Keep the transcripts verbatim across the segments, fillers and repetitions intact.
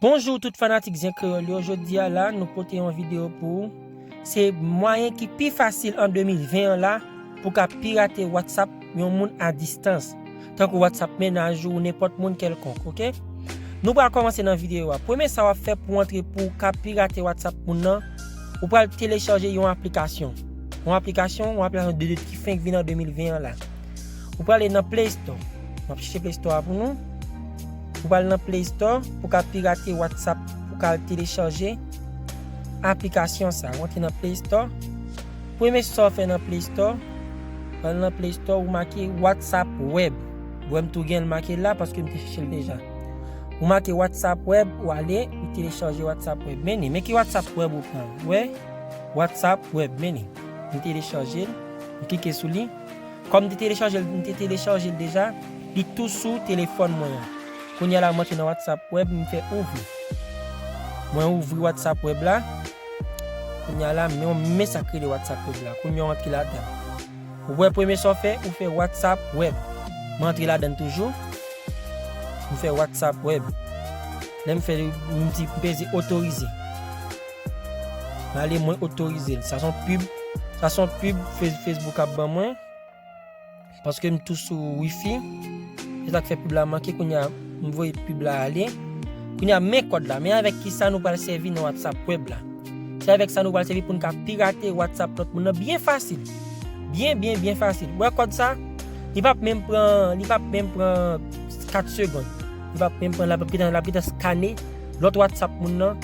Bonjou tout fanatik Zen Kreyòl yo, jodi a la nou pote yon videyo pou ou. Se mwayen ki pi fasil an de mil ven an la pou ka pirate WhatsApp yon moun a distans, tankou WhatsApp mennaj ou nenpòt moun kèlkonk, oke? Nou pral kòmanse nan videyo a. Premye sa w ap fè pou antre pou w ka pirate WhatsApp moun nan, ou pral telechaje yon aplikasyon. Yon aplikasyon, yon aplikasyon de, de ki fenk vin an de mil ven an la. Ou prale nan Play Store. M ap chèche Play Store a pou nou. Ou pral nan Play Store pou ka pirate WhatsApp, pou ka al telechaje aplikasyon sa. Ou antre nan Play Store. Premye sa w fè nan Play Store, pral nan Play Store, ou make WhatsApp Web. Ou wè m tou gen l make la paske m te chèche l deja. Ou make WhatsApp Web, ou ale, ou telechaje WhatsApp Web. Men li, men ki WhatsApp Web ou pran. Ou wè? WhatsApp Web, men li. M telechaje l, m klike sou li. Kòm m te telechaje l, m te telechaje l deja, li tou sou telefòn mwen an. Kounye a la, m antre nan WhatsApp Web, m fè ouvri. Mwen ouvri WhatsApp Web la. Kounye a la, men, men sa k rele WhatsApp Web la. Kounye a, w antre ladan. Ou wè premye sa w fè, ou fè WhatsApp Web. M antre ladan toujou. M fè WhatsApp Web. Lè m fè, m di, m peze otorize. M ale, mwen otorize l. Sa se yon pib. Sa se yon pib Face-, Facebook ap ban mwen. Paske m tou sou Wi-Fi. Se sa k fè pib la manke. Kounye a, m voye pib la ale. Kounye a, men kòd la. Men avèk ki sa nou pral sèvi nan WhatsApp Web la. Se avèk sa nou pral sèvi pou n ka pirate WhatsApp lòt moun nan byen fasil. Byen, byen, byen fasil. Ou wè kòd sa? Li p ap menm pran, li p ap menm pran kat segonn. Li p ap menm pran, l ap gentan, l ap gentan skane lòt WhatsApp moun nan.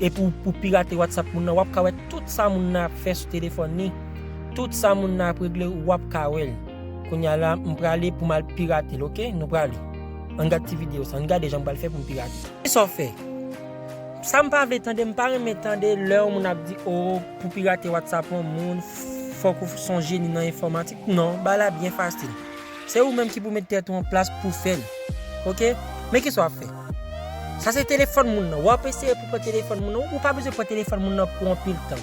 E pou, pou pirate WhatsApp moun nan, w ap ka wè tout sa moun nan ap fè sou telefòn li. Tout sa moun nan ap regle, w ap ka wè l. Kounye a la, m prale pou m al pirate l, oke? Nou prale. Ann gad ti videyo sa, ann gade jan m pral fè pou m pirate. Kisa w fè? Sa m pa vle tande, m pa renmen tande lè yon moun ap di, o, pou pirate WhatsApp yon moun, fòk ou sonje li nan enfòmatik. Non, bagay la byen fasil. Se ou menm ki pou met tèt ou an plas pou fè l. Oke? Men kisa w ap fè? Sa se telefòn moun nan. W ap eseye pou pran telefòn moun nan. Ou pa bezwen pran telefòn moun nan pou anpil tan.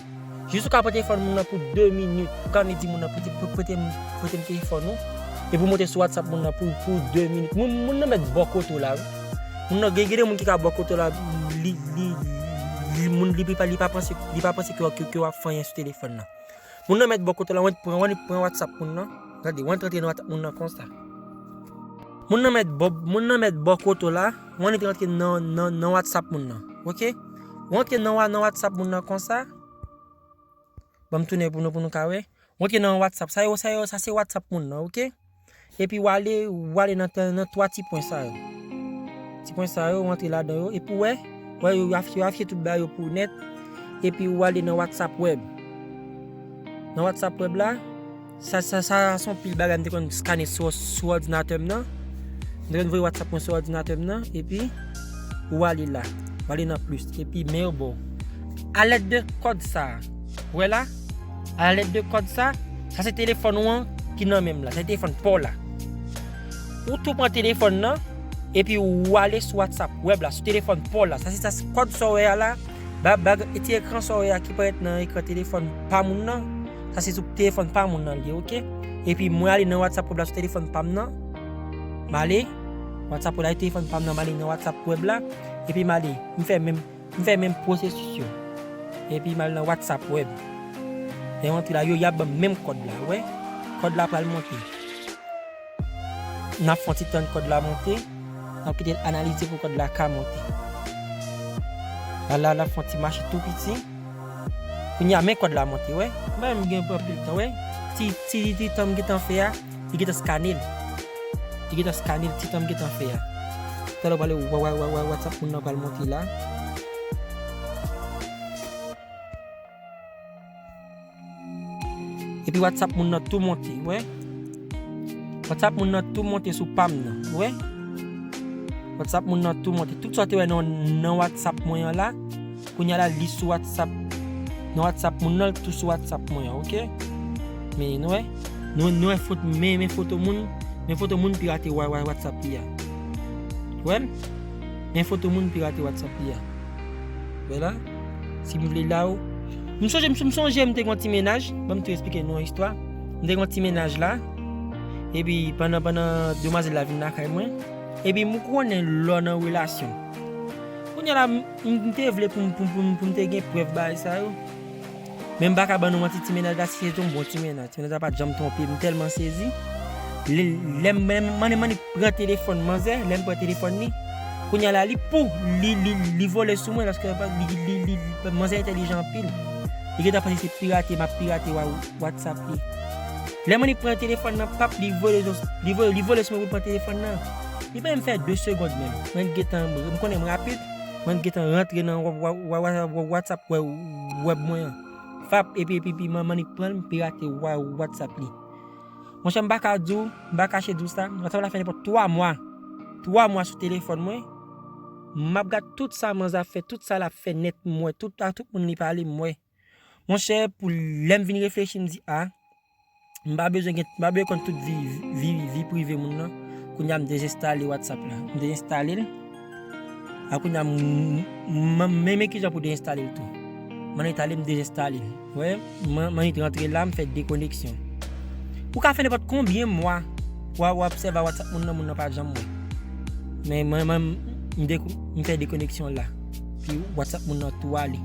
Jis ou ka pran telefòn moun nan pou de minit. Ou ka vin di moun nan, prete, pre-, prete m, prete m telefòn ou. Epi w monte sou WhatsApp moun nan pou, pou de minit. Moun, moun nan mèt bò kote w la, wi. Moun nan, gen, gen de moun ki ka bò kote w la, li, li, li, moun, li, li pa, li pa panse, li pa panse ke, ke, ke w ap fè anyen sou telefòn nan. Moun nan mèt bò kote w la, w annik pran, w annik pran WhatsApp moun nan. Gade, w annik rantre nan WhatsApp moun nan konsa. Moun nan mèt bò, moun nan mèt bò kote w la, w annik rantre nan, nan, nan WhatsApp moun nan. Oke? W antre nan, nan WhatsApp moun nan konsa. Ban m tounen pou nou, pou nou ka wè. W antre nan WhatsApp. Sa yo, sa yo, sa se WhatsApp moun nan, oke? Epi w ale, w ale nan, nan twa ti pwen sa yo. Ti pwen sa yo, w antre ladan yo. Epi w wè, w wè yo, yo afye, yo afye tout bagay yo pou nèt. Epi w ale nan WhatsApp Web. Nan WhatsApp Web la, sa, sa, sa se yon pil bagay m te konn skane sou, sou òdinatè m nan. M te konn voye WhatsApp mwen sou òdinatè m nan. Epi, ou ale la. Ou ale nan plis. Epi, men yo ba w. Alèd de kòd sa a. Ou wè la? Alèd de kòd sa, sa se telefòn ou an ki nan men m la. Sa se telefòn pa w la. Ou tou pran telefòn nan, epi ou ale sou WhatsApp Web la, sou telefòn pa w la. Sa se, sa se kòd sa w wè a la, ba, ba, ti ekran sa w wè a ki parèt nan ekran telefòn pa moun nan. Sa se sou telefòn pa moun nan li ye, oke? Epi mwen ale nan WhatsApp Web la sou telefòn pa m nan. M ale, WhatsApp Web la, telefòn pa m nan, m ale nan WhatsApp Web la. Epi m ale, m fè menm M fè menm pwosesis yo. Epi m al nan WhatsApp Web. Lè m antre la, yo, y ap ban m menm kòd la, ou wè? Kòd la pral monte. N ap fè yon ti tann kòd la monte. N ap kite l analize pou kòd la ka monte. La, la, l ap fè yon ti mache tou piti. Kounye a, men kòd la monte, ou wè? M pa menm gen anpil tan, ou wè? Ti, ti, ti tan m gentan fè a, li gentan skane l. Li gentan skane l, ti tan m gentan fè a. Talè w prale wè, wè, wè, wè, WhatsApp moun nan pral monte la. Epi WhatsApp moun nan tou monte, wè. WhatsApp moun nan tou monte sou pa m nan, wè. WhatsApp moun nan tou monte. Tout sa w te wè nan, nan WhatsApp mwen an la, kounye a la, li sou WhatsApp. Nan WhatsApp moun nan, li tou sou WhatsApp mwen an, oke? Men, nou wè? Nou, nou wè foto, men, men foto moun, men foto moun pirate wa, wa, WhatsApp li a. Ou wè l? Men foto moun pirate WhatsApp li a. Vwala. Si m vle la, ou. M sonje, m, m sonje, m te gen yon ti mennaj. Ban m tou eksplike nou yon istwa. M te gen yon ti mennaj la. Epi, pandan, pandan demwazèl la vin lakay mwen. Epi, m konnen lè w nan relasyon. Kounye a la, m, m te vle pou m, pou, m- pou, m- pou m te gen prèv bagay sa yo. Men m pa ka ban nou manti, ti mennaj la, si se te yon bon ti mennaj, ti mennaj la pa t janm twonpe m, m tèlman sezi. Lè, lè m, lè m, m annik pran telefòn manzè, lè m pran telefòn li, kounye a la, li pou, li, li, li vole sou mwen, paske li, li, li, li, manzè entèlijan anpil. Li gentan panse se pirate, m ap pirate wa- WhatsApp li. Lè m annik pran telefòn nan, pap, li vole, li vole, li vole sou mwen pou l pran telefòn nan. Li pa menm fè de segond menm. Mwen gentan, m konnen m rapid, mwen gentan rantre nan wa- wa- wa- wa- WhatsApp wè- web mwen an. Fap, epi, epi, epi, m annik pran l, m pirate wa- WhatsApp li. Monchè, m pa ka di w, m pa kache di w sa, WhatsApp la fè nenpòt twa mwa. Twa mwa sou telefòn mwen. M ap gad tout sa manzè ap fè, tout sa l ap fè nèt, m wè, tout, a tout moun li pale, m wè. Monchè, pou lè m vin reflechi, m di, a, m pa bezwen gen, m pa bezwen konn tout vi, vi, vi prive moun nan. Kounye a m dezenstale WhatsApp la. M dezenstale l. A kounye a m, m, m, men, men kijan pou dezenstale l tou. M annik ale m dezenstale l. Wè, m, m annik rantre la, m fè dekoneksyon. Ou ka fè nenpòt konbyen mwa w ap obsève WhatsApp moun nan, moun nan pa janm wè. Men mwen, mwen, m, deko- m fè dekoneksyon la. Pi WhatsApp moun nan tou ale.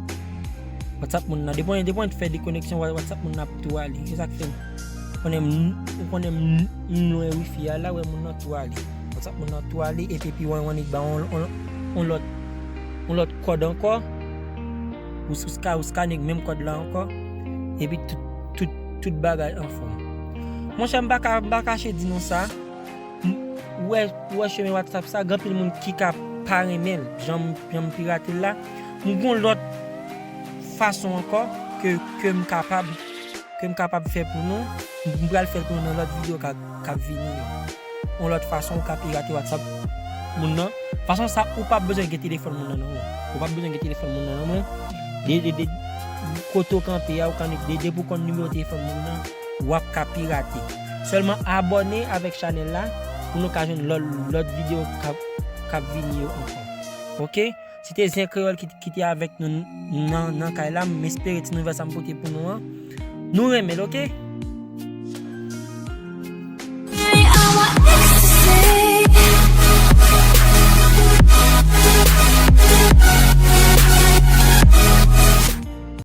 WhatsApp moun nan, depi, depi w fè dekoneksyon, Wha- WhatsApp moun nan ap tou ale. Se sa k fè m. Konnen m, ou konnen m, m lwen wifi a la, wè moun nan tou ale. WhatsApp moun nan tou ale, epi, epi w annik ba on, on, on lòt, on lòt kòd ankò. Ou, ou ska, ou skane menm kòd la ankò. Epi tout, tout, tout bagay anfòm. Monchè, m pa ka, m pa kache di nou sa. M, ou wè, ou wè chemen WhatsApp sa, gen anpil moun ki ka pa renmen l, jan m, jan m pirate l la. M gon lòt fason ankò ke, ke m kapab, ke m kapab fè pou nou. M pral fè l pou nou nan lòt videyo k ap, k ap vini yo. Yon lòt fason ou ka pirate WhatsApp moun nan. Fason sa, ou pa bezwen gen telefòn moun nan, non. Ou pa bezwen gen telefòn moun nan, non, men. De, de, de, kote w kanpe a, ou kanpe, de, depi w konn nimewo telefòn moun nan, w ap ka pirate. Sèlman abòne avèk chanèl la pou nou ka jwenn lòt, lòt videyo k ap, k ap vini yo ankò. Oke? Se te Zen Kreyòl ki, ki te avèk nou nan, nan kay la. M espere ti nouvèl sa m pote pou nou an, nou renmen l, oke?